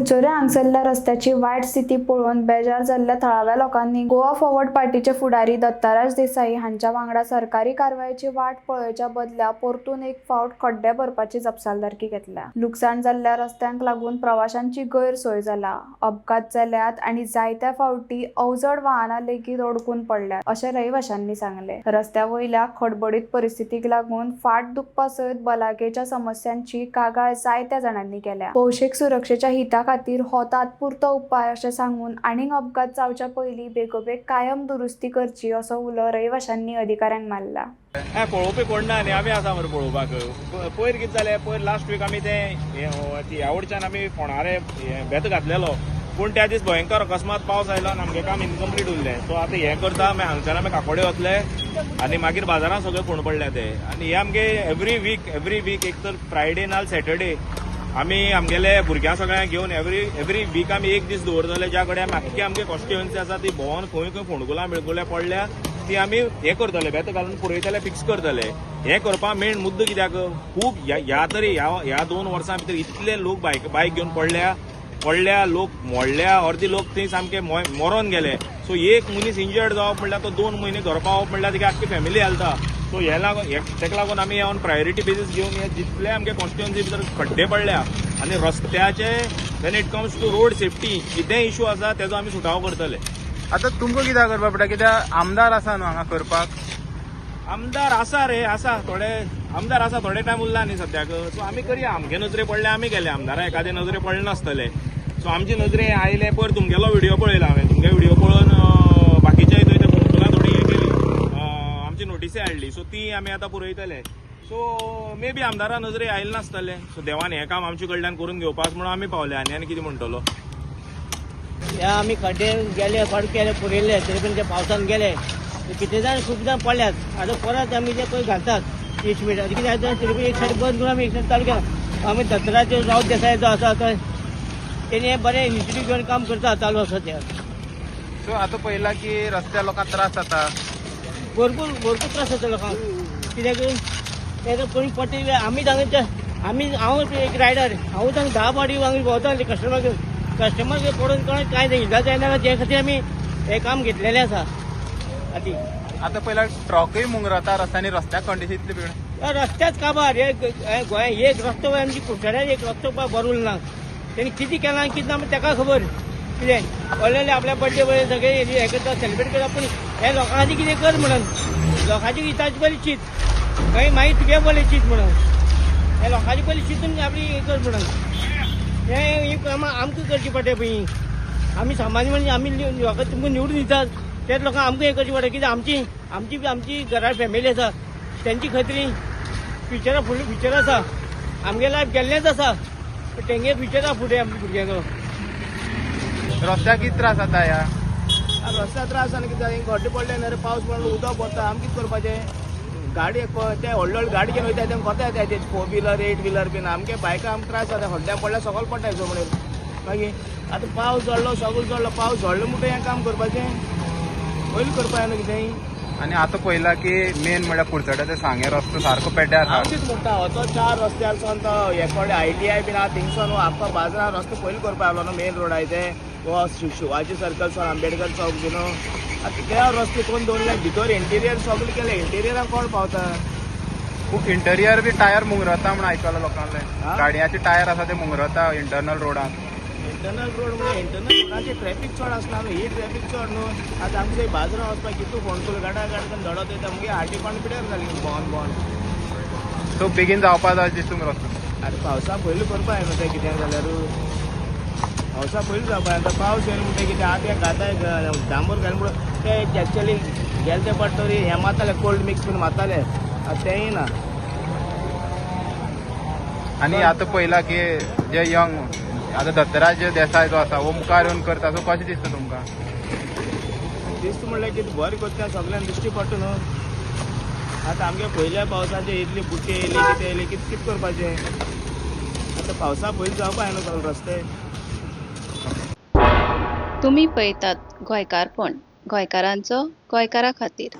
कुडचोरे हांगसरल्या रस्त्याची वायट स्थिती पळोवन बेजार जाल्ल्या थळाव्या लोकांनी गोवा फॉरवर्ड पार्टीचे फुडारी दत्ताराज देसाई हांच्या वांगडा सरकारी कारवायेची वाट पळोवच्या बदला परतून एक फावट खड्डे भरपाची जपसालदारकी घेतल्या. लुकसाण जाल्ल्या रस्त्यांक लागून प्रवाशांची गैरसोय जाला, अपघात जाल्यात आनी जायत्या फावटी अवजड वाहनां लेगीत अडकून पडल्यात अशें रहिवाशांनी सांगलें. रस्त्या वयल्या खडबडीत परिस्थितीक लागून फाट दुखपा सयत भलायकेच्या समस्यांची कागाळ जायत्या जाणांनी केल्या. भौशीक सुरक्षेच्या हिता खातीर हो तात्पुरतो उपाय अशें सांगून आनीक अपघात जावच्या पयलीं बेगोबेग कायम दुरुस्ती करची असो उलो रहिवाशांनी अधिकाऱ्यांक मारला. हें पळोवपी कोण ना न्ही, आमी आसा मरे पळोवपाक. पयर कितें जालें, पयर लास्ट वीक आमी तें ह्या वटच्यान आमी फोंडारे बेत घातलेलो, पूण त्या दीस भयंकर अकस्मात पावस आयलो आनी आमगें काम इनकम्प्लीट उरलें. सो आतां हें करता आमी, हांगच्यान आमी काकोडे वतले आनी मागीर बाजारांत सगळे फोंड पडल्या ते. आनी हे आमगे एवरी वीक एक तर फ्रायडे ना सॅटर्डे आमी आमगेले भुरग्यां सगळ्यांक घेवन एवरी एवरी वीक आमी एक दीस दवरतले, ज्या कडेन आमी आख्खे आमगे कॉन्स्टिट्युएन्सी आसा ती भोंवन खंय खंय फोंडकुलां बिळकुलां पडल्या ती आमी हे करतले, बेत घालून पुरयतले, फिक्स करतले. हे करपा मेन मुद्दो कित्याक, खूब ह्या ह्या तरी ह्या ह्या 2 वर्सां भितर इतले लोक बायक घेवन पडल्या पडल्या, लोक मोडल्या, अर्दे लोक थंय सामके मरोन गेले. सो एक मनीस इंजर्ड जावप म्हणल्यार तो 2 म्हयने घर पावप म्हणल्यार तेका आख्खी फॅमिली हालता. सो हे लागून तेका लागून आमी ऑन प्रायोरिटी बेसीस घेवन हे जितले आमगे कॉन्स्टिट्युएन्सी भितर खड्डे पडल्या आनी रस्त्याचे, when it comes to road safety कितेंय इशू आसा तेजो आमी सुटावो करतले. आतां तुमकां कित्याक करपाक पडटा? कित्याक आमदार आसा न्हू हांगा करपाक? आमदार आसा रे, आसा. थोडे आमदार आसा, थोडे टायम उरला न्ही सद्याक. सो आमी करया. आमगे नजरे पडले आमी केले, आमदारा एखादे नजरे पडले नासतले. सो आमचे नजरे आयले. पयर तुमगेलो व्हिडिओ पळयला हांवें. तुमगे व्हिडिओ पळोवन बाकीचे थंय ते फोंडकुलां थोडी हें केली, आमची नोटीसी हाडली. सो ती आमी आतां पुरयतले. सो मे बी आमदारा नजरे आयले नासतले. सो देवान हें काम आमचे कडल्यान करून घेवपाक म्हणून आमी पावले. आनी आनी कितें म्हणटलो? ह्या आमी खड्डे गेले, फाट केले, पुरिल्ले, तरी पण ते पावसान गेले. कितें जाण, खूब जाण पडल्यात. आतां परत आमी ते पळय घालतात 20 मिनट. आतां कितें जाता, तरी पण एक सायड बंद करून आमी एक सायड चालू केला. आमी दत्तराज रावत देसाय जो आसा तो तेणी हें बरें इनिशिएटीव घेवन काम करता, चालू आसा तें. सो आतां पळयला की रस्त्यार लोकांक त्रास जाता. भरपूर भरपूर त्रास जाता लोकांक, कित्याक ते कोणी पडटे. आमी हांगा आमी, हांव एक रायडर, हांव हांगा 10 फावटी हांगा भोंवता कस्टमर घेवन. कस्टमर पडून कोणाक कांय इजा जायना ते खातीर आमी हें काम घेतलेलें आसा आती. आतां पळयला ट्रकूय मुंगरता रस्त्यांनी, रस्त्याक कंडिशन इतली बिगड. रस्त्याच काबार. हे हे गोंया एक रस्तो आमची कुडचड्यार एक रस्तो बरो उरना. तेणी कितें केलां कितें ना ताका खबर. कितें व्हडले आपल्या बड्डे बरे सगळे हे करता, सेलिब्रेट करता, पूण हे लोकां खातीर कितें कर म्हणून लोकांची हिताची पयली चीत, मागीर मागीर तुगे पयली चीत म्हणून हे लोकांची पयली चिंतून आपली हें कर म्हणून हें ही कामां आमकां करची पडटा पळय. आमी सामान्य म्हणजे आमी लोकां तुमकां निवडून दितात, तेच लोकांक आमकां हें करचें पडटा. कित्याक आमची आमची आमची घरा फॅमिली आसा, तेंची खातीर फ्युचरा फुडलें फ्युचर आसा. आमगे लायफ गेल्लेंच आसा, पण तेंगे फ्युचर आसा फुडें आमच्या भुरग्यांचो. रस्त्याक कितें त्रास जाता ह्या? रस्त्या त्रास जाले कित्याक खड्डे पडले न्ही रे, पावस पडलो, उदक भरता. आमी कितें करपाचें? गाडी ते व्हडले व्हडले गाडी घेवन वयता, तेंकां कोता येता ते फोर व्हिलर, एट व्हिलर बीन. आमगे बायकां आमकां त्रास जाता. खड्ड्यां पडल्यार सगळें पडटा जमनीर. मागीर आतां पावस झडलो, सगळें झडलो. पावस झडलो म्हणटकीर हें काम करपाचें पयलीं करपा न्हू कितेंय. आनी आतां पळयला की मेन म्हणल्यार कुडचड्या ते सांगे रस्तो सारको पेड्ड्यार हांव आसा. कितें म्हणटा, तो चार रस्त्यार सावन तो हे कडेन आयटीआय बीन आहा थिंगसून आमकां बाजारान रस्तो पयलीं करपा आसलो न्हू. मेन रोड आहाय ते हो शिवाजी सर्कल सावन आंबेडकर चौक बीन. आतां त्या रस्ते कोण दवरले भितर, इंटिरियर सगळें केलें, इंटिरियरान कोण पावता? खूब इंटरियर बी टायर मुंगरता म्हणून आयकलां लोकांले. हा? गाडयांचे टायर आसा ते मुंगरता इंटरनल रोडान. इंटरनल रोड म्हणजे इंटरनल रोडाचे ट्रॅफिक चड आसना न्हू, ही ट्रॅफिक चड न्हू. आतां आमचे बाजारान वचपाक कितू फोंडकुल गाडा गाडा धडत वयता. मुगे हाटी कोण पिड्यार जाली भोंवन भोंवन. सो बेगीन जावपा जाय दिसता तुमकां रस्तो? आतां पावसा पयलीं करपा जाय न्हू तें. कितें जाल्यार पावसा पयलीं जावपा जाय. आतां पावस येयलो म्हणटकीर कितें आतां हें घाताय डांबर घाल म्हणून ते एक्चुअली गेले ते फावट तरी हें मारताले, कोल्ड मिक्स बीन मारताले, आतां तेंय ना. आनी आतां पळयला की जे यंग आतां दत्तराज देसाय जो आसा हो मुखार येवन करता, सो कशें दिसता तुमकां? दिसता म्हणल्यार कितें, बरें करता, सगल्यांक दिश्टी पडटा न्हू. आतां आमगे पयल्या पावसाचे इतली बुट्टी येयली, कितें येयली, कितें कितें करपाचें आतां? पावसा पयलीं जावपा जाय न्हू सगळे रस्ते. तुमी पळयतात गोंयकारपण, गोंयकारांचो गोंयकारा खातीर.